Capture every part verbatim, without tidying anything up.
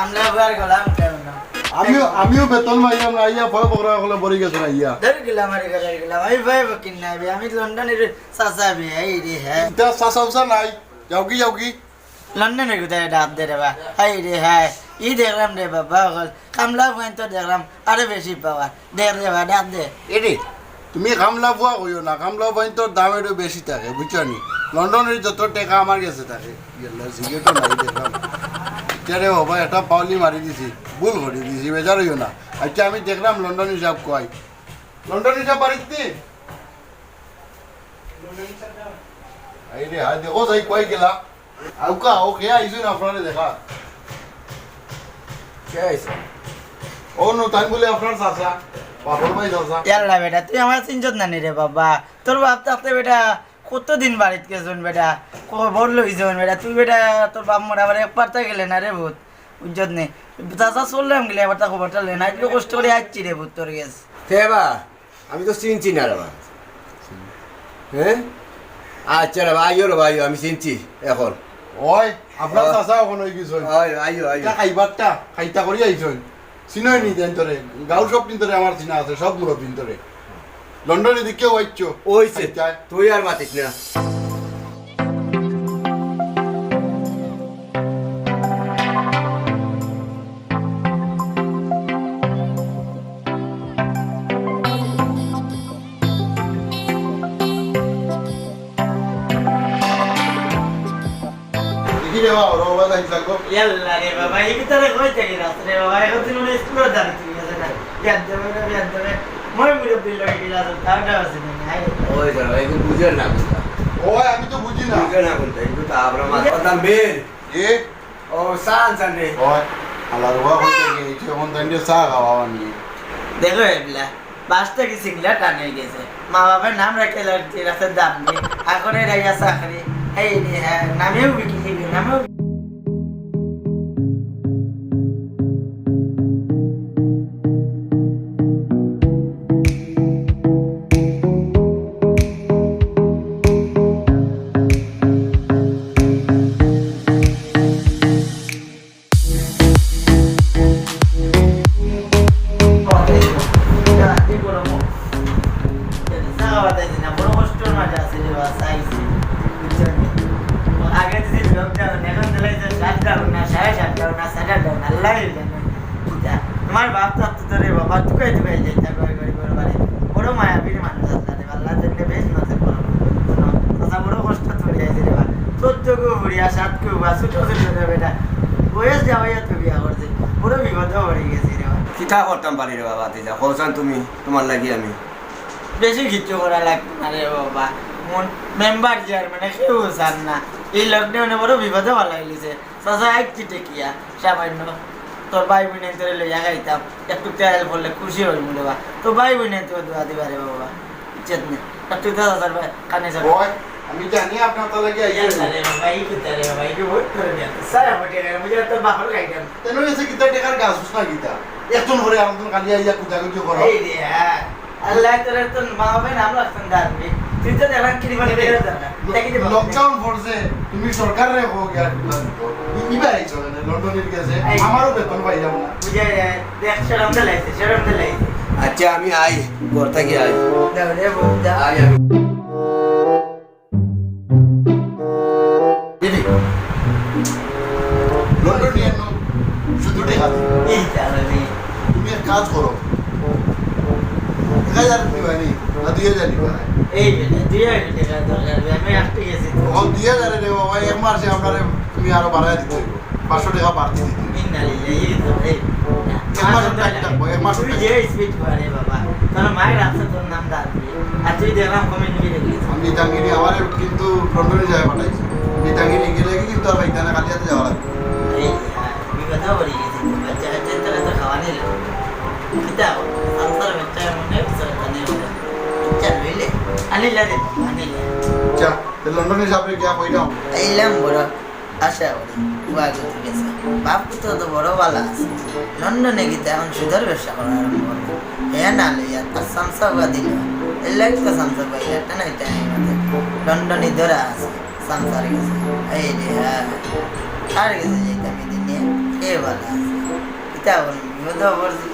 আমরা বুয়ার গলা উঠাইও না। আমিও, আমিও বেতন পাইলাম না, আইয়া ভয় বকরা অকলে ভরি গেছে না, আইয়া। ধরে গেলাম, আরে, ধরে গেলাম। আমি ভয় বকির না বে, আমি লন্ডনের চাচা বে, এই রে, হ্যাঁ। ইতা চাচা উচা নাই, যাওগি, যাওগি। লন্ডনের কোথায় ডাক দে রে বা, হায় রে হায়। ই দেখলাম রে বাবা, অকল কামলা ফুয়াইন্তর দেখলাম, আরো বেশি পাওয়ার। দে রে বা, ডাক দে। এরে, তুমি কামলা ফুয়া কইও না, কামলা ফুয়াইন্তর দাম একটু বেশি থাকে, বুঝছো নি? লন্ডনের যত টেকা আমার গেছে থাকে। ইয়াল্লা, সিগারেটও নাই দেখলাম। ইটা রে বাবা, একটা ফাউলি মারি দিছি, ভুল করি দিছি, বেজার অইও না। আচ্ছা, আমি দেখলাম লন্ডন হিসাব কয়। লন্ডন হিসাব বাড়িতে? এই রে, হায় দেখো, যাই কই গেলা? আউকা, ও কে আইছইন আপনারে দেখা? কে আইছে? ও নু, তাইন বুলে আপনার চাচা, বাপর ভাই চাচা। ইয়াল্লা বেটা, তুই আমার চিনছত না নি রে বাবা? তোর বাপ থাকতে বেটা, কতদিন বাড়িত গেছইন বেটা, খবর লইছইন বেটা। তুই বেটা, তোর বাপ মরার বাদে একবার তো গেলে না রে ভূত, বুঝছত নি? চাচা চললাম গেলে, একবার তো খবরটা লই না, একটু কষ্ট করি আইছি রে ভূত তোর গেছ। কে বা? আমি তো চিনছি না রে বা। হ্যাঁ? আচ্ছা রে বা, আইও রে বা, আইও, আমি চিনছি এখন। ওই, আপনার ও। চাচা এখন অই গেছইন। ওই, আইও, আইও। ইটা খাইবারটা, খাইতা করি আইছইন। চিনইন নি তাইন তোরে? গাঁওর সব দিন তোরে আমার চিনা আছে, সব মুরব্বিন তোরে। লন্ডনে দেখিয়াও আইছো। ওইছে, আচ্ছা। তুই আর মাতিস না। দেখি রে বাবা, ওরা বাবা যাই থাকো। ইয়াল্লা রে বাবা, এই ভিতরে কই থাকি রাস্তা রে বাবা, এখন দিন উনি স্কুলে যান তুই গেছে না। বিয়ান দেবে না, বিয়ান দেবে। মই মুরব্বির লগে গেলা তো, তাও না আছে না, নাই। ওই ধরো, এই তো বুঝে না কোনটা। ওই, আমি তো বুঝি না। বুঝে না কোনটা, এই তো তা আমরা মাথা কথা বের। এ? ও, সান, সান রে। ওই, আল্লাহর ওয়া কই থাকি, এই যে এখন তাইন চা খাওয়া বানিয়ে। দেখো এবলা, বাস থাকি সিংলা টান অই গেছে। মা বাপের নাম রাখে লড়ছি, রাস্তার দাম নেই। এখন এই রাইয়া চাকরি, এই রে, হ্যাঁ, নামেও বিক্রি, নামেও আগে যদি lockdown, এখন দিলাই যে shutdown না, সাড়ে সাতটা না, Saturday না, আল্লাহ জানে। বুঝা? তোমার বাপ তো তো রে বাবা, তুকাই তুকাই যাইতা, ঘরে ঘরে ঘরে বাড়ি। বড় মায়াবীর মানুষ আছে রে, আল্লাহ জানলে বেশ নজর করো। শোনো, চাচা বড় কষ্ট চলে যাইছে রে বা। চোদ্দ গো বুড়িয়া, সাত গো বা, ছোট ছোট রে বেটা। বয়স যাওয়াইয়া তো বিয়া করছে। বড় বিপদে পড়ি গেছি রে বা। কিতা করতাম পারি রে বাবা, তুই যা। কওছান তুমি, তোমার লাগি আমি। বেশি কিচ্ছু করা লাগতো না রে বাবা। মন, মেম্বার চেয়ারম্যানে কেউ চান না। এই lockdown এ বড় বিপদে ফালাই দিছে। চাচা, এক চিঠে কিয়া, সামান্য। তোর ভাই বইনাইন্তরে লইয়া খাইতাম, একটু তেল পড়লে খুশি অইমু রে বা। তোর ভাই বইনাইন্তরে দোয়া দিবা রে বাবা। ইজ্জত নেই। আর তুই তো চাচার ভাই, কানে চাচা। ওই, আমি জানি আপনার তো লাগি আইছে। ইয়া রে বাবা, এই কিতা রে বাবা, এই কি বহুত করে দেন। স্যার, আমার টেকা, আমি তো বাপর খাইতাম। তেন গেছে কিতা টেকার গাছ উস না কিতা? এখন করে আমাদের খালি আইয়া কুদাকুদি করো। এই রে, হ্যাঁ। আল্লাহ তোরে তো মা বাবা নাম রাখছেন দাঁড়াবি। তুই তো দেখলাম কি রিফান্ড পেয়ে যাবে না। দেখি দে বাবা। Lockdown পড়ছে, তুমি সরকাররে কও গিয়া কিতা দিত। ই-, ইবার আইছো কেনে? লন্ডনের গেছে, এই। আমারও বেতন পাইলাম না। বুঝে, এ, দেখ, শরম তো লাগছে, শরম তো লাগছে। আচ্ছা, আমি আই, ঘর থাকি আই। দাও রে, বউ, দাও। আই আমি। দিদি, লন্ডনিয়ান শুধু টেকা দেয়। এই তাহলে তুমি এক কাজ করো, এক হাজার নিবা নি, না দুই হাজার নিবা? এই বেটা, দুই হাজার টেকা দরকার, আমি আটকে গেছি তো। ও, দুই হাজার রে বাবা, এক মাসে আমরারে তুমি আরো বাড়ায় দিতে অইবো, পাঁচশো টেকা বাড়তি দিতে অইবো। ইন্না লিল্লাহি, এই তো, এই। এক মাস টাইম থাকবো, এক মাস তুই টাইম। যে speed বাড়ে বাবা, তোর মায়ের রাস্তা তোর নাম দাঁড়। আর তুই দেখলাম কমেন্ট করে দেখলি। আমি টাঙ্গিরি আমার কিন্তু লন্ডনে যায় পাঠাইছি। আমি টাঙ্গিরি গেলে কি কিন্তু আর পাইতে না, খালি হাতে যাওয়া লাগবে। এই, হ্যাঁ, বিপদে পড়ি গেছি। বাচ্চা কাচ্চা তারা তো খাওয়া নিল। কিতা? সংসার বাচ্চা মনে হয়, সংসার জানে মনে হয়। ইচ্ছা রইলে, আনিলা রে, আনিলা। যা, তো লন্ডনে যাবে গিয়া কইলাম। আইলাম বড়। আশা করি, ফুয়া গতি গেছে। বাপ পুতো তো বড় বালা আছে। লন্ডনে গিয়া এখন সুদের ব্যবসা করা আরম্ভ করবো। হে না লইয়া তার সামসা ফুয়া দিল। এর লাগি তো সামসা ফুয়া, এটা না এটা নাই মাথায়। লন্ডনি ধরা আছে, সামসার গেছে। এই রে হ্যাঁ। কার গেছে যাইতাম এই দিনে? এ বালা আছে। কিতা করি, বিপদো পড়ছি।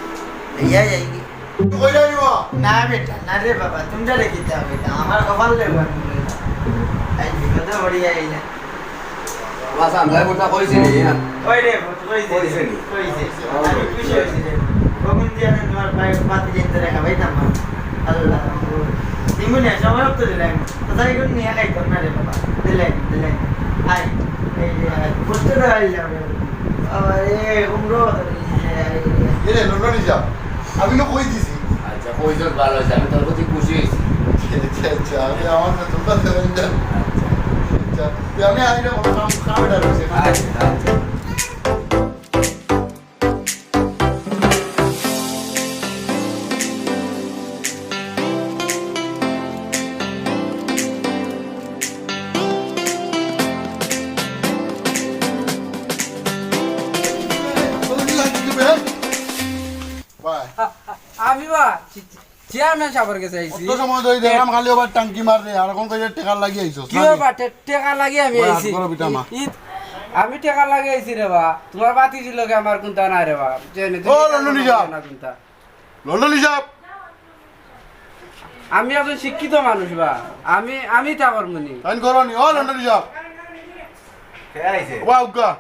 লইয়া যাইগি। কই যাইবি বা? না বেটা, না রে বাবা, তুমরারে কিতা কইতাম, আমার কপাল লেবা। আই বিপদো পড়িয়া আইলাম। বাস, আমরা কথা কইছি নি, হ্যাঁ? ওই রে, কইছে, কইছে নি? কইছে। আমি খুশি হইছি রে। কখন দিয়া না তোমার ভাই পাতি দিন ধরে খাবাইতাম না। আল্লাহ। দিমুনে সময় তো দিলাম। তো তাই কোন নিয়ে খাইতাম না রে বাবা। দিলাম, দিলাম। আই, এই রে, আই। বুঝতে তো পারলাম রে। বাবা রে, উমরো তো এই রে, লন্ডনি যাও। আমি না কই দিছি। আচ্ছা, কইছস ভালো হইছে, আমি তোর প্রতি খুশি হইছি। আচ্ছা, আচ্ছা, আমি আমার তো তোর কাছে বললাম। আচ্ছা। আচ্ছা, তো আমি আজ এটা কোনো কাম, কাম এটা রয়েছে। আচ্ছা, আচ্ছা। ভাই। আ-, আ-, আমি বা চি-, চি-, চেয়ারম্যান সাহেবের গেছে আইছি। অত সময় ধরে দেখলাম খালি ওবার টাঙ্কি মার রে, আর এখন কইছে টেকার লাগি আইছস, কি না? ওবা, টে-, টেকার লাগি আমি ওই আইছি। হাত করো বিটা মা। ই-, ই-, আমি টেকার লাগি আইছি রে বা। তোমার বাতিজির লগে আমার কুন্তা নাই রে বা। যে নে, ও, তুমি লন্ডনি যা। না কুন্তা। লন্ডনি সাহেব। আমি একজন শিক্ষিত মানুষ বা। আমি, আমি তা করমু নি। তাইন করো নি। ও, লন্ডনি সাহেব। কে আইছে? ওবা, উগা।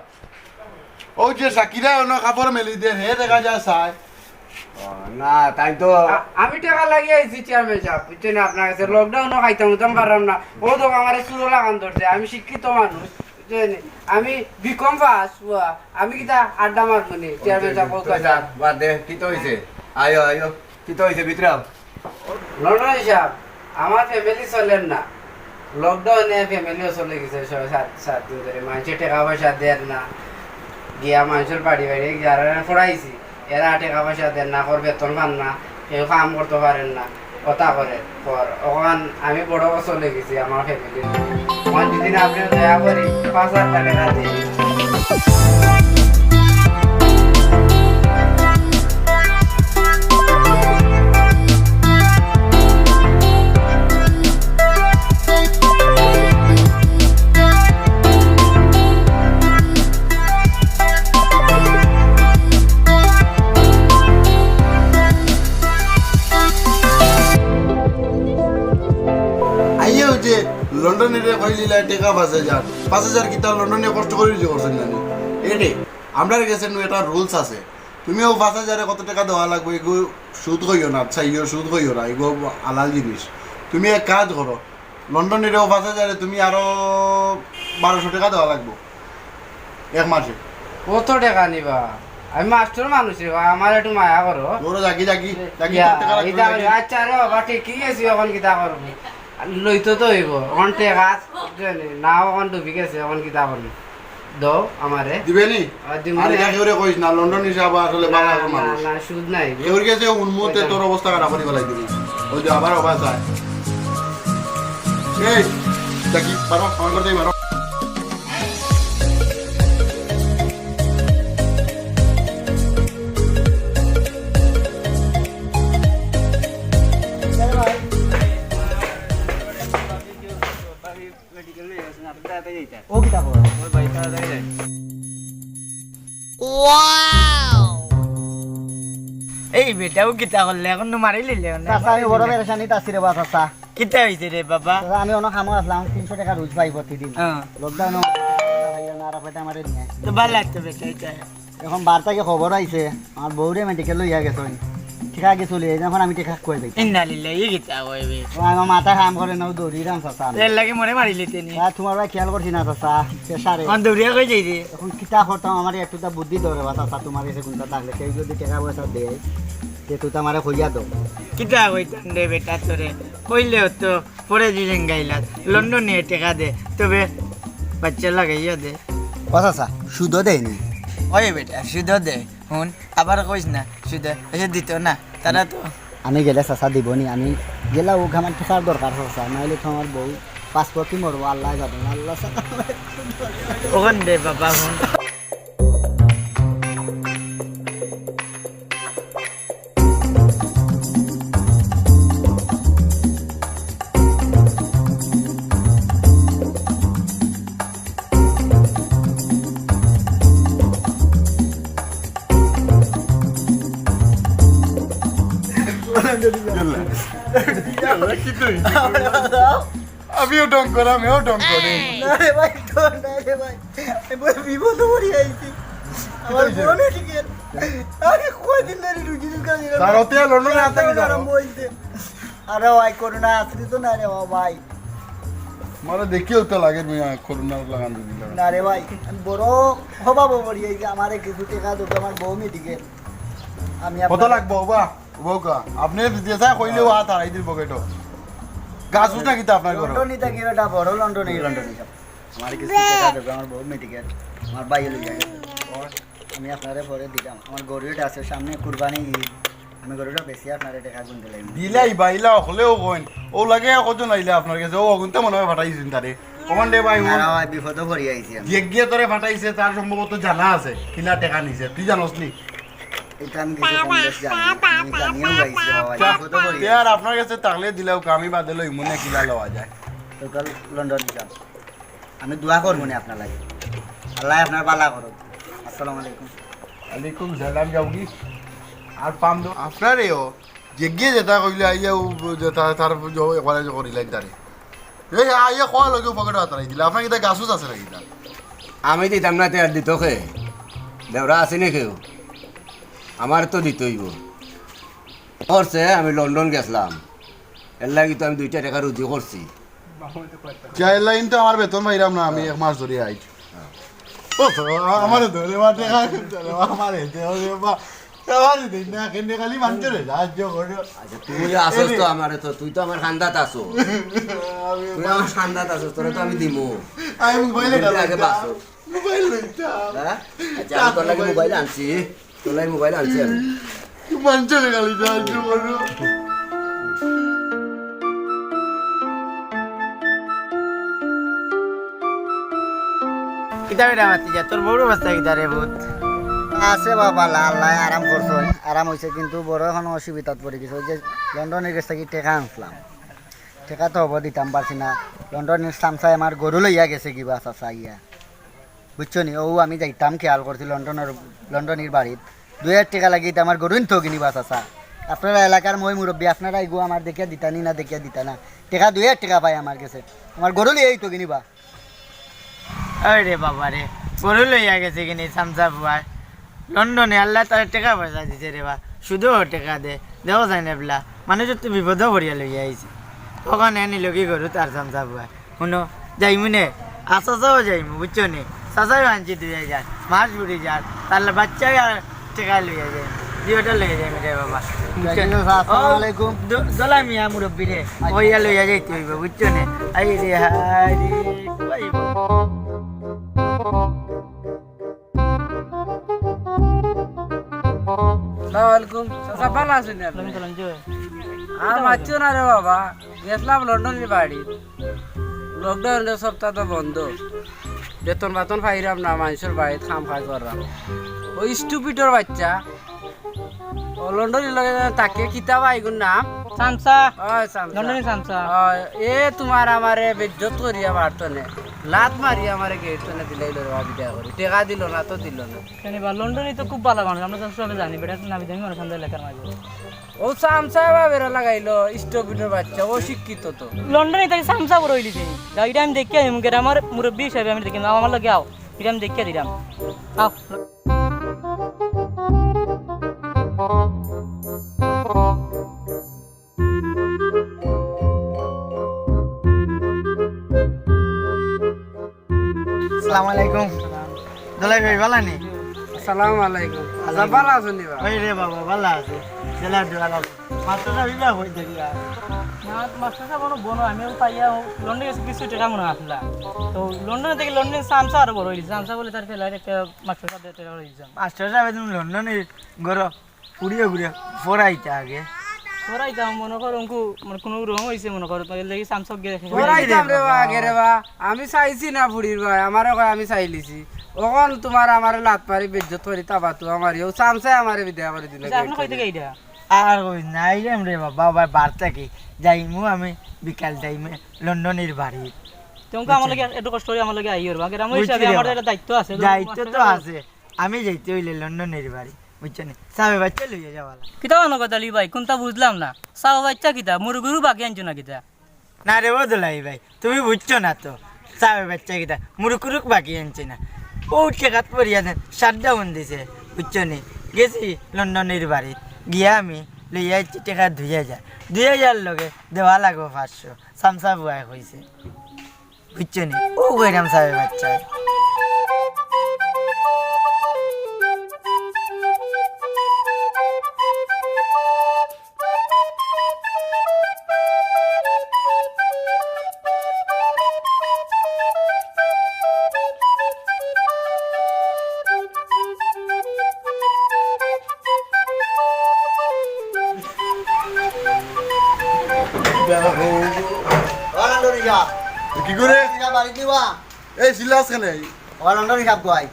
ও যে সাকিরা অনো কাপড় মেলি দে, হে দেখা যায় চায়। ও, না, তাই তো। আ-, আমি টেকা লাগি আইছি চেয়ারম্যান সাহেব, বুঝছেন নি? আপনার কাছে লকডাউনও খাইতাম উতাম পারলাম না। ও তো আমারে চুরো লাগান ধরছে। আমি শিক্ষিত মানুষ, বুঝছেন নি? আমি বিকম পাস, ওয়া, আমি কিতা আড্ডা মারমু নি, চেয়ারম্যান সাহেব, ও তো কথা। যা, বাদ দে, কিতা হইছে? আয়ো, আয়ো, কিতা হইছে, ভিতরে আও। লন্ডনি সাহেব, আমার ফ্যামিলি চলের না। লকডাউনে ফ্যামিলিও চলে গেছে ছয় সাত, সাত দিন ধরে। মানষে টেকা পয়সা দের না। গিয়া মানষর বাড়ি বাড়ি গিয়া আর পড়াইছি। এরা টেকা পয়সা দের না, কর বেতন পান না, কেউ কাম করতে পারেন না, কথা করে কর। অখন আমি বড় চলে গেছি আমার ফ্যামিলি। আমার যদি না আপনি দয়া করি পাঁচ হাজার টেকা দিন। আইয়া যে লন্ডনি রে কইলিলা টেকা পাঁচ হাজার। পাঁচ হাজার কিতা লন্ডনি কষ্ট করি রুজি করছইন না নি? এরে, আমরার গেছে নু একটা রুলস আছে। তুমিও পাঁচ হাজারে কত টেকা দেওয়া লাগবো, এগু সুদ কইও না, আচ্ছা, ইও সুদ কইও না, এগু হালাল জিনিস। তুমি এক কাজ করো, লন্ডনিরেও পাঁচ হাজারে তুমি আরো বারোশো টেকা দেওয়া লাগবো এক মাসে। কত টেকা নিবা? আমি মাস্টর মানুষ রে বা, আমার একটু মায়া করো। বড় জাগি, জাগি, জাগি, ইয়া, তোর টেকা লাগবে, ইটা জাগি। আচ্ছা রে বাবা, ঠিক কি গেছি, অখন কিতা করবো? লইতো তো অইবো, অখন টেকা আছে, বুঝছো নি? নাও অখন ডুবি গেছে, অখন কিতা করবো? দাও আমারে। দিবে নি? আর দিমু আর না। এটা কেউরে কইস না, লন্ডনি সাহেব আসলে না, বালা না, মানুষ। না, সুদ নাই। কেউর গেছে উন্মুতে ওইটা। তোর অবস্থা খারাপ করি ফেলাই দিবি। ওই যে আবার অবাস আয়। এই, দেখি, মারো, আমার করতেই মারো। ও কিতা কর? এই বেটা, ও কিতা করলে? এখন তো মারি লিলে না। চাচা, আমি বড় পেরেশানিত আছি রে বা, চাচা। কিতা হইছে রে বাবা? চাচা, আমি অন্য কামো আসলাম, তিনশো টেকা রোজ পাই প্রতিদিন। হ্যাঁ। লকডাউন না, আর কয়টা আমারে নিয়ে। তো ভালা লাগতো বেটা, এটা। এখন বার থাকি খবর আইছে, আমার বউরে মেডিকেল লইয়া গেছইন। টেকা আগে চলে যাই, এখন আমি টেকা কই পাই? ইন্না লিল্লাহি, ই কিতা কইবে? ও, আমার মাথা কাম করে না, ও দৌড়ি রাম চাচা আমি। এর লাগি মরে মারিলি তেনি। আর তোমার ভাই খেয়াল করছি না চাচা, প্রেশারে। আমার দৌড়িয়া কই যাই রে? এখন কিতা করতাম, আমার একটু তা বুদ্ধি ধরে বা চাচা, তোমার কাছে কোনটা থাকলে, কেউ যদি টেকা পয়সা দেয়, তে তুই তো আমারে কইয়া দাও। কিতা কইতাম রে বেটা তোরে? কইলেও তো পরে দিলেন গাইলাত, লন্ডনে টেকা দে, তবে বাচ্চা লাগাইয়া দে। ও চাচা, সুদও দেয়নি। ওই বেটা, সুদও দে। হুন, আবার কইস না, সুদও, এসে দিত না, তারা তো। আমি গেলে চাচা দিবনি, আমি গেলে ও আমার টেকার দরকার চাচা, নাইলে তো আমার বউ পাঁচ পক্ষী মরবো, আল্লাহ জানে, আল্লাহ ছাড়া। ওখান দে বাবা, হুন। আমিও ঢং করি, আমিও ঢং করি। না রে ভাই, তো না রে ভাই, আমি বড় বিপদে পড়ি আইছি। আমার বোন ঠিক আছে। আরে কয়দিন ধরে রুগী রুগী স্যার, ওতে আর লন্ডনে আছে কি স্যার? আরম্ভ হইছে। আরে ভাই, করোনা আসলে তো না রে বাবা ভাই। মানে দেখিও তো লাগে, মিয়া, করোনা লাগান দিবি না। না রে ভাই, আমি বড় অভাবে পড়ি আইছি। আমারে কিছু টাকা দেবো, আমার বউ মেডিকেল। আমি কত আপনার লাগবো, বাবা? বউকা, আপনি যে চাই কইলেও হাত হারাই দিল পকেটো। গাছ উঠা কিতা আপনার ঘরো? লন্ডনি থাকি বেটা, বড় লন্ডনি, লন্ডনি সব। আমার কিছু টাকা দেবো, আমার বউ মেডিকেল, আমার ভাই লই যায়। আমি আপনারে পরে দিলাম, আমার গরু এটা আছে, সামনে কুরবানি ঈদ, আমি গরুটা বেশি আপনারে টাকা গুনতে লাগি। দিলাই বাইলা হলেও কইন, ও লাগে কজন আইলে আপনার কাছে, ও অগুনতে মনে হয় ফাটাইছেন তারে। কমান রে ভাই, না, ভাই, বিপদে পড়ি আইছি আমি। যে গিয়ে তোরে ফাটাইছে, তার সম্ভবত জানা আছে, কিলা টাকা নিছে, তুই জানোস নি? এটা আমি কিছু কম বেশ জানি, আমি জানিও গাইছি বাবা, বিপদে পড়ি তে আর আইছি। আপনার কাছে থাকলে দিলাও, আমি বাদে লই মনে কিলা লওয়া যায়। তো কাল লন্ডন যান, আমি দোয়া করবো নি আপনার লাগি, আল্লাহ আপনার বালা করুক। আসসালামু আলাইকুম। ওয়ালাইকুম সালাম, যাওগি। আর পাম দো। আপনারেও, যে গিয়ে যেটা কইলে আইয়া ও যেটা তার যে একবারে যে করিলাই তারে। এই আইয়া কওয়া লগে পকেটো হাত রাখি দিলে। আপনার কিতা গাছ উছ আছে নাকি তা? আমি দিতাম না, তে আর দিত কে? দেওরা আছে নি কেউ? আমার তো দিতইব। করছে, আমি লন্ডন গেছিলাম, এর লাগি তো আমি দুইটা টাকা রুজি করছি। চাইর লাইন তো আমার বেতন পাইলাম না, আমি এক মাস ধরে আইছি। ও তো, আ-, আমারে ধরে মাঠে খাই, আমারে ধরে বা-, আমারে দিন না, কেন খালি মানতে রে, সাহায্য করো। আচ্ছা, তুই আসস তো এরে। আমারে তো, তুই তো আমার খান্দাত আসো। আমি তুই আমার খান্দাত আসস, তোরা তো আমি দিমু। আমি মোবাইলে তুই আগে ডালাইতাম। বাসো। মোবাইল লইতাম। হ্যাঁ? আচ্ছা, আমি তোর লাগি মোবাইল আনছি। তোলাই মোবাইল আনছি আমি। মানছে রে খালি সাহায্য করো। কিতা বেটা মাতি যা, তোর বউর অবস্থা কিতা রে পুত? আছে বাবা, লা-, আল্লাহ আরাম করছে, আরাম হইছে, কিন্তু বড় এখন অসুবিধাত পড়ি গেছে। ওই যে লন্ডনের গেছে কি টেকা আনছিলাম, টেকা তো হবো দিতাম পারছি না। লন্ডনের চামচায় আমার গরু লইয়া গেছে কিবা চাচা ইয়া। বুঝছো নি? ও আমি যাইতাম খেয়াল করছি লন্ডনর, লন্ডনির বাড়িত। দুই হাজার টেকা লাগি আমার গরু নিতো কিনিবা চাচা। আপনারা এলাকার মই মুরব্বী, আপনারা এগু আমার দেখিয়া দিতা নি না দেখিয়া দিতা না। টেকা দুই হাজার টেকা পাই আমার গেছে। আমার গরু লইয়া আইতো কিনিবা। ওই রে বাবা রে, গরু লইয়া গেছে কিনি চামচা বুয়ায়। লন্ডনে আল্লাহ তারে টেকা পয়সা দিছে রে বা। শুধু ও টেকা দে। দেখো চাই না এবলা। মানুষ তো বিপদও করিয়া লইয়া আইছে। তখন এ নিল কি গরু তার চামচা বুয়ায়। হুনো, যাইমু নে, আর চাচাও যাইমু, বুঝছো নি? চাচাও আনছি দুই হাজার, মাস ঘুরি যার, তাহলে বাচ্চাই আর টেকা লইয়া যাইমু, দুইটা লইয়া যাইমু রে বাবা, বুঝছো নি? আসসালামু আলাইকুম। ও, দ-, দলা মিয়া মুরব্বি রে, আচ্ছা। ওইয়া লইয়া যাইতে হইব, বুঝছো নি? আই রে, হায় রে, কই? আসসালামু আলাইকুম। চাচা, ভালা আছইন নি আপনে? ওয়ালাইকুম সালাম, জি। আর মাতছো না রে বাবা, গেছলাম লন্ডনের বাড়ি। লকডাউনর সপ্তাহ তো বন্ধ। বেতন বাতন পাইরাম না, মানষর বাড়িত কাম কাজ কররাম। ওই স্টুপিডর বাচ্চা, ও লন্ডনের লগে থাকে কিতা বা ইগুর নাম? চামচা। ওই চামচা। লন্ডনী চামচা। ওই, এ তুমার আমারে বেইজ্জত করিয়া বাড়তো নে। লাত মারি আমারে গেইট তনে দিলাইলো রে বা বিদায় করি। টেকা দিলো না তো দিলো না। কেনে বা, লন্ডনী তো খুব ভালা মানুষ, আমরা তো সবে জানি, বেটা নামি দামি মানুষ আমরার এলাকার মাঝে। ও চামচা বা বেড়া লাগাইলো, স্টুপিডর বাচ্চা, ও শিক্ষিত তো। লন্ডনী থাকি চামচা বড় অইলি তে। গাড়িটা আমি দেখিয়া দিমু, গ্রামর মুরব্বি হিসাবে আমি দেখিয়া দিমু, আমার লগে আও। এটা আমি দেখিয়া দিলাম। আও। আসসালামু আলাইকুম। দুলাভাই ভাই, ভালা নি? আসসালামু আলাইকুম। আচ্ছা, ভালা আছইন নি বা? ওই রে বাবা, ভালা আছি। জেলা দুয়ার আছে। মাস্টার সাব ইবা কই দেখি আর। না, মাস্টার সাব অনো বনো, আমি পাইয়া লন্ডনে গেছে কিছু টেকা মনে আসলা। তো লন্ডনে থাকি লন্ডনে চামচা আরো বড় অইছে। চামচা বলে তার ফেলার একটা মাস্টার সাব টেকা অইছে। মাস্টার সাব তুমি লন্ডনে ঘুরো, ঘুরিয়া ঘুরিয়া পড়াইতা আগে। পড়াইতাম মনে করো অঙ্কু, মানে কোনো রং অইছে মনে করো, তাহলে দেখি চামচা গিয়ে দেখে। পড়াইতাম রে বা, আগে রে বা। আমি চাইছি না ফুড়ির ভাই, আমারে কয় আমি চাইলিছি। অখন তুমার আমারে লাত মারি বেইজ্জত করি তাবা তুয়া মারি, ও চামচায় আমারে বিদায় করি দিল। আচ্ছা, আপনি কই থাকি এইটা? আর কই না, আইলাম রে বাবা, বাবা, বার থাকি। যাইমু আমি বিকাল টাইমে লন্ডনের বাড়ি। তুমি আমার লগে একটু কষ্ট করি আমার লগে আইও রে বা। গ্রামের হিসাবে আমার একটা দায়িত্ব আছে। দায়িত্ব তো আছে। আমি যাইতে অইলে লন্ডনের বাড়ি। বুঝছো নি? চাবে বাচ্চা লইয়া যাওয়ালা। কিতা মনো কথা লি ভাই, কোনটা বুঝলাম না। চাবে বাচ্চা কিতা? মুরু গুরু বাকি আনছো না কিতা? না রে ও দুলাভাই, তুমি বুঝছো না তো। চাবে বাচ্চা কিতা? মুরু কুরুক বাকি আনছি না। ও টেকাত পড়িয়া দেন, শাটডাউন দিছে। বুঝছো নি? গেছি লন্ডনের বাড়িত। গিয়া আমি লইয়া আইছি টেকা দুই হাজার। দুই হাজার লগে দেওয়া লাগবো পাঁচশো। চামচা বুয়ায় কইছে। বুঝছো নি? ও কইরাম চাবে বাচ্চা। ও লন্ডনী সাব। কি করে? লন্ডনী সাব বাড়িত নি বা? এই চিল্লাস কেনে? ও লন্ডনী সাব কই?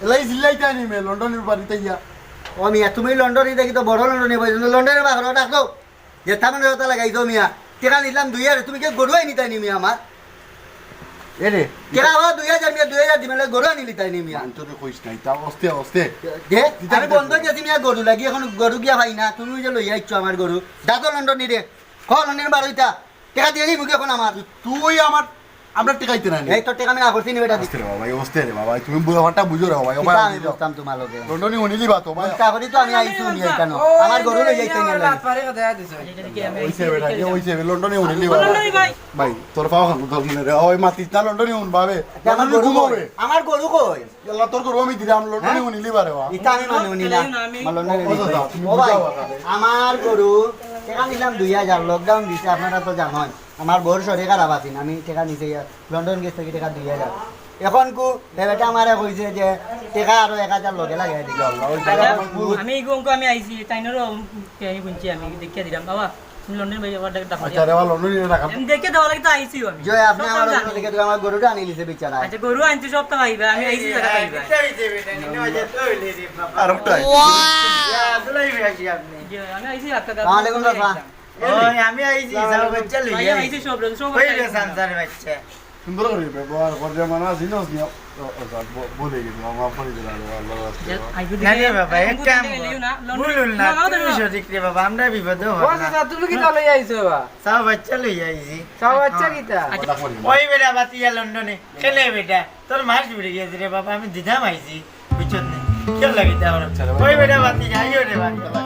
এলাই চিল্লাইতা নি মে, লন্ডনীর বাড়িত আইয়া। ও মিয়া, তুমি লন্ডনী দেখি তো বড় লন্ডনী বই, লন্ডনীর বাঘর ডাক দেও। যে তামানে কথা লাগাইছো মিয়া। টেকা নিলাম দুই হাজার, তুমি কি গরু আইনিতায় নি মিয়া আমার? এ রে, টেকা আবার দুই হাজার মিয়া, দুই হাজার দিমু, গরু আনিলিতায় নি মিয়া। আনতো তো কইস নাই, তা অস্তে অস্তে। দে, দিতাম আমি তো। বন্ধ গেছি মিয়া গরু লাগি, এখন গরু গিয়া পাই না, তুমি ওই যে লইয়া আইছো আমার গরু। দাদো লন্ডনী রে, ক লন্ডনী বারইতা। টেকা দিয়া দিমু কি এখন আমার? তুই আমার, আমরা টেকাইতে না নি। এই তো টেকা আমি না করছি নি বেটা। আস্তে রে বাবা, এই অস্তে রে বাবা, তুমি বুঝো, হঠাৎ বুঝো রে বাবা, কিতা আমি বুঝতাম তোমার লগে। লন্ডনী হুনিলিবা তো ভাই। তা করি তো আমি আইছি নি এখানো। আমার গরু লই যাইতে না লাগে। ওইছে বেটা, এ ওইছে বে, লন্ডনী হুনিলিবা। লন্ডনী ভাই। ভাই, তোর পাও খান ধর মনে রে। ওই মাতিস না লন্ডনী হুন ভাবে। তে আমার লন্ডনী গরু ঘুমাবে। কই? আমার গরু কই? আল্লাহ, তোর গরু আমি দিলাম, লন্ডনী হ্যাঁ? হুনিলিবা রে বা। ইতা আমি মানু হুনি না। না, আমি মানলাম না রে। ও দাদা, তুমি ও ভাই, বুঝাও কথা। আমার গরু, টেকা নিলাম দুই হাজার, লকডাউন দিছে, আপনারা তো জানেন। আমার বউর শরীর খারাপ আছিল, আমি টেকা নিতে গিয়া লন্ডন গেছ থাকি টেকা দুই হাজার। এখন কু, এ বেটা আমারে কইছে যে টেকা আরো এক হাজার লগে লাগাই দিবি। আল্লাহ, ওই আচ্ছা, জায়গা আমি ইগু অঙ্ক আমি আইছি, তাইনরও আমি বুঝছি, আমি দেখিয়া দিলাম। বাবা, তুমি লন্ডন ভাই আবার ডাক-, ডাক আচ্ছা, দিও। রে বা, লন্ডন নিয়ে রাখা। আমি দেখিয়া দেওয়া লাগি তো আইছি আমি। জয়, আপনি সব আমার কাম জানি। লগে আমার গরুটা আনি নিছে বেচারা। আচ্ছা, গরু আনছি সব তো পাইবা, আমি আইছি জায়গা পাইবা। আরোটাই। ইয়া, দুলাই ভাই আছি আপনি। জি, আমি আইছি আপনার কাছে। ওয়ালাইকুম আসসালাম। ওই, আমি আইছি, সব বাচ্চা লই ভাই, আইছি। আইছি সব, সব কই রে বাচ্চা। সানসার বাচ্চা? সুন্দর করে ব্যবহার কর, যে মানে চিনস নি। ও, ও, ব-, বলে গেছি, আমার পরে দিলাম, আল্লাহ রাস্তায়। যে, আইবো না দেখে, রে বাবা, এক আইবো কাম দেখে কর। লিও না, লন্ডন, ভুল হল না, না, না, তুমি না। সঠিক রে বাবা, আমরা বিপদে ও হব না। চাচা, তুমি কিতা লই আইছো বা? চাও বাচ্চা লই আইছি। চাও বাচ্চা হ্যাঁ। কিতা? আচ্ছা, ওই বেটা বাতি আর লন্ডনে, খেলে বেটা। তোর মাস ঘুরে গেছে রে বাবা, আমি দিদাম আইছি, বুঝছত নি? কেউ লাগে এটা আমার। আচ্ছা রে বাবা। ওই বেটা বাতি যাইও রে বাবা।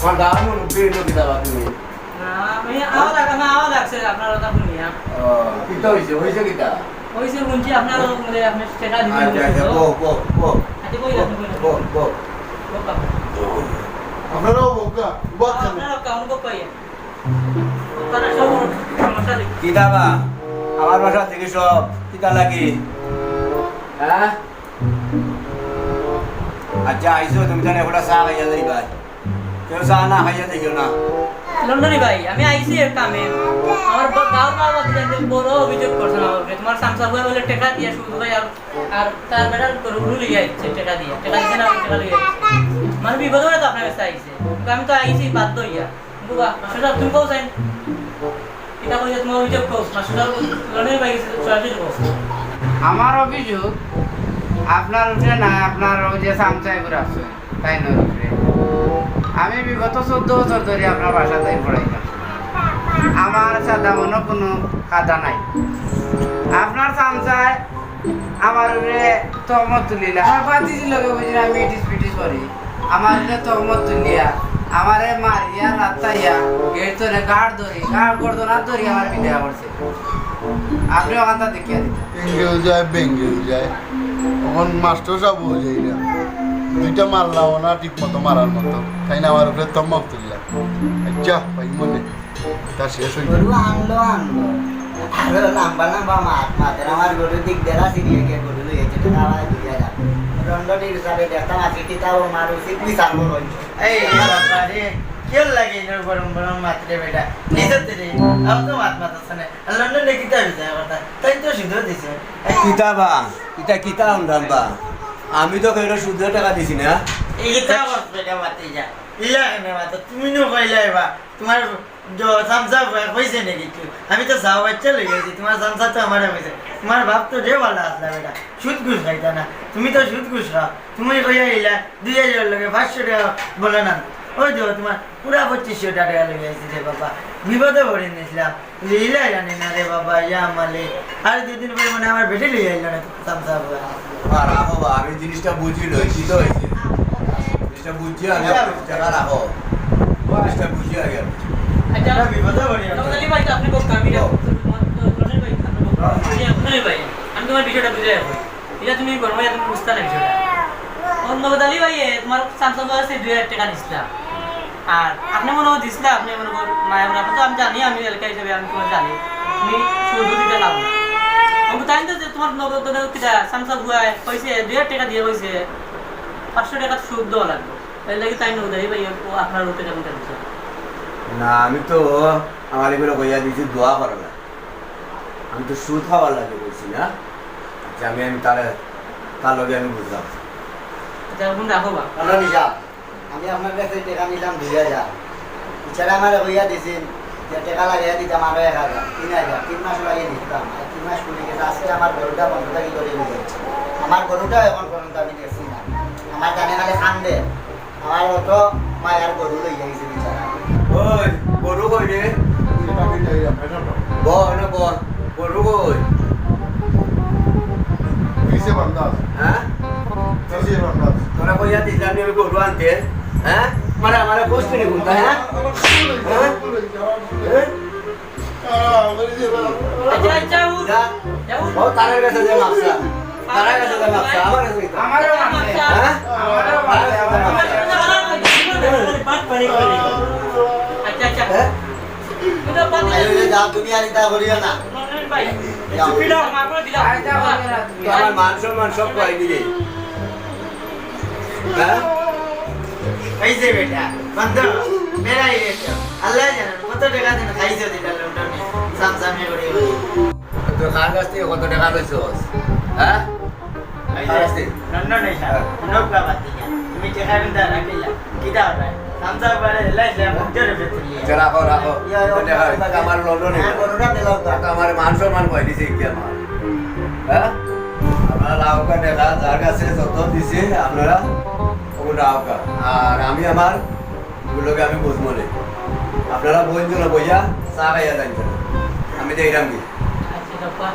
আমার গাঁও মনে পেয়ে লোকে দাবা তুমি। না, আমি আওয়া লাগ-, আমার আওয়া লাগছে আপনার কথা শুনিয়া। ও, কিতা হইছে? হইছে কিতা? হইছে শুনছি আপনার, মানে, আপনি টাকা দিবেন আচ্ছা, আচ্ছা, বলছেন তো। বউ, বউ, বউ। আচ্ছা, বই বউ, আপনি বলেন। বউ, বউ। বউ কাকা। আপনারাও বউ কা-, বউ কেন? আপনারাও কাউন বউ পাইয়া। তারা সব সমস্যা নেই। কিতা বা? আমার বাসা থেকে সব। কিতা লাগে? হ্যাঁ? আচ্ছা, আইছো, তুমি জানো একটা চা খাইয়া যাইবা। কেউ চা না খাইয়া যাইও না। লন্ডনী ভাই, আমি আইছি এক কামে। আমার ব-, গাঁওর বাবা দিদার বড় অভিযোগ করছে আমার উপরে। তোমার চামচা বুয়া বলে টেকা দিয়া শুধু ভাই আর, আর তার বেটার গরু, গরু লইয়া আইছে টেকা দিয়া। টেকা দিছে না, টেকা লইয়া আইছে। মানে বিপদ হয়ে তো আপনার কাছে আইছে। কিন্তু আমি তো আইছি বাধ্য হইয়া। কিন্তু বা-, মাস্টার সাহেব, তুমি কও চাইন? কিতা কইলে তোমার অভিযোগ কও? মাস্টার সাহেব, লন্ডনী ভাই গেছে, সরাসরি কও। আমার অভিযোগ আপনার উপরে না, আপনার ওই যে চামচা এগুলো আছে। তাই নয় উপরে। আমি বিগত চৌদ্দ বছর ধরে আপনার বাসাত পড়াইতাম। আমার সাদা মনে কোনো কাদা নাই। আপনার চামচায় আমার উপরে তহমত তুলিলা। আমার ভাতিজির লগে বুঝি আমি ইটিস পিটিস করি। আমার উপরে তহমত তুলিয়া, আমারে মারিয়া, লাত্তাইয়া, গেট ধরে, গাড় ধরি, গাড় গর্দনাত ধরি আমার বিদায় করছে। আপনি ওখানটা দেখিয়া দিন। ভেঙ্গেও যায়, ভেঙ্গেও যায়। এখন মাস্টার সাহেব হয়ে যাই না। দুইটা মারলাম না ঠিক মতো মারার মতো। তাই না আমার উপরে তহমত তুললাম। আচ্ছা, ভাই মনে। তা শেষ হইল। গরু আনলো, আনলো। আরো লম্বা লম্বা মাত মাতের, আমার গরু দিক বেড়া সিরিয়ে গিয়ে গরু লইয়া যেতে খাওয়ায় দুই হাজার। লন্ডনের হিসাবে দেখতাম আজকে কিতাও আমার উচিত বিচার করো। এই বাবা রে, কেউ লাগে এর গরম গরম মাতরে বেটা। নিজের রে, আমার তো মাত মাতাছে না। আর লন্ডনে কিতা বিচার কথা? তাই তো শুধু দিছে। কিতা বা? ইটা কিতা আনরাম বা? আমি তো কেউরে সুদে টাকা দিছি না। এই কিতা বস বেটা মাতি যা। ইলা কেনে মাতো? তুমি নু কইলাই বা। তোমার জ-, চামচা বুয়া কইছে নাকি কেউ? আমি তো যাও বাচ্চা লই গেছি, তোমার চামচা তো আমারে কইছে। তোমার বাপ তো যে ভালা আসলা বেটা, সুদ ঘুষ খাইতা না, তুমি তো সুদ ঘুষ খাও। তুমি কইয়া ইলা দুই হাজার লগে পাঁচশো টাকা বলে না। ওই দেখো তোমার পুরা পঁচিশশো টাকা লই আইছি রে বাবা, বিপদে পড়ে নিছিলাম। ইলা জানি না রে বাবা, ইয়া মালিক। আর দুই দিন পরে মানে আমার বেটি লই আইল না চামচা বুয়া। আর রাখো বা, আমি জিনিসটা বুঝি লই, কি তো হইছে? জিনিসটা বুঝি আমি, টাকা রাখো। জিনিসটা বুঝি আগে আমি। আচ্ছা, এটা বিপদে পড়ি আমি। নবদ আলী ভাই, তো আপনি বলতে আমি এটা ও। রনি ভাই, আপনি বলতে। ও। রনি ভাই, আমি তোমার বিষয়টা বুঝে যাবো। এটা তুমি গরমে তুমি বুঝতে না বিষয়টা। ও নবদ আলী ভাই, এ, তোমার চামচা তো আছে, দুই হাজার টাকা নিছিলাম। আর আপনি মনে হয় দিছিলা, আপনি মনে কর, মায়া মনে, আপনি তো আমি জানি, আমি এলাকা হিসাবে আমি তোমার জানি। তুমি শুধু দিতে পারো না। আমি তাই তো যে তোমার নগদ নগদ কিতা, চামচা বুয়ায়, কইছে, দুই হাজার টাকা দিয়ে কইছে, পাঁচশো টাকা সুদ দেওয়া লাগবে। তাই লাগি তাই নগদ, এই ভাই, ও আপনার ওতে কেমন কেন? না, আমি তো আমার এগুলো কইয়া দিছি, দোয়া করা না। আমি তো সুদ খাওয়ার লাগে কইছি না। আচ্ছা, আমি, আমি তারে, তার লগে আমি বুঝলাম। আচ্ছা, এখন রাখো বা। আমরা নিশা, আমি আপনার কাছে টাকা নিলাম দুই হাজার। বিচারে আমারে কইয়া দিছেন যে টাকা লাগাইয়া দিতাম আরো এক হাজার, তিন হাজার, তিন মাস লাগে নিতাম। আর তিন মাস পুড়ি গেছে, আজকে আমার গরুটা বন্ধ থাকি করে নিয়ে যাচ্ছে। আমার গরুটা এখন পর্যন্ত আমি দেখছি না। আমার জানে খালি খান্দে। আমার অত মায়ার গরু লইয়া গেছে বিচারা। ওই, গরু কই রে? ব, এনে ব। গরু কই? পিছে বান্ধা আছে। হ্যাঁ? পিছে বান্ধা আছে। তোরা কইয়া দিছিলাম নি আমি গরু আনতে? হ্যাঁ? মানে আমারে কষ্ট নি কোনটা, হ্যাঁ? হ্যাঁ? হ্যাঁ? আচ্ছা, আচ্ছা, উঠ। যা। যা, উঠ। ও, তারার কাছে যে মাপসা। তারার কাছে যে মাপসা, আমার কাছে কি? আমারও মাপসা। হ্যাঁ? আমারও মাপসা। আচ্ছা, আচ্ছা। হ্যাঁ? আরে, ওই যে যাও, তুমি আর ইতা করিও না। ভাই, যাও। চুপি দাও, মাফ করে দিলাম। আরে, যাও, যাও, যাও। তো আমার মান সম্মান সব কই দিলে? হ্যাঁ? এই যে বেটা, বান্ধব, বেড়াই গেছে। আল্লাহ জানে কত টাকা দিন খাইছো দিন লন্ডনে, সামসামি করে করে। তো কার কাছ থেকে কত টাকা লইছস? হ্যাঁ? এই যে, কার কাছ থেকে? লন্ডনে এসে, হ্যাঁ। নৌকা বাদ দিয়া। তুমি টাকা কিন্তু রাখিলা। কিতা হবে? সামসা পারে, লাইলে, মুখের উপরে তুলিয়া। আচ্ছা, রাখো, রাখো। ইয়া, ইয়া, টাকা, ইয়া, আমার লন্ডনে। হ্যাঁ, গরুটা দিলাও তো। তো আমার মান সম্মান কই দিছে কি আমার? হ্যাঁ? আপনারা লাউকা টাকা যার কাছে যত দিছে, আপনারা ওগুলো আওকা। আর আমি আমার ওগুলোকে আমি বুঝবো না। আপনারা বইন জন্য বইয়া চা খাইয়া যাইন কেন? আমি তো এরাম কি? আচ্ছা, বাবা।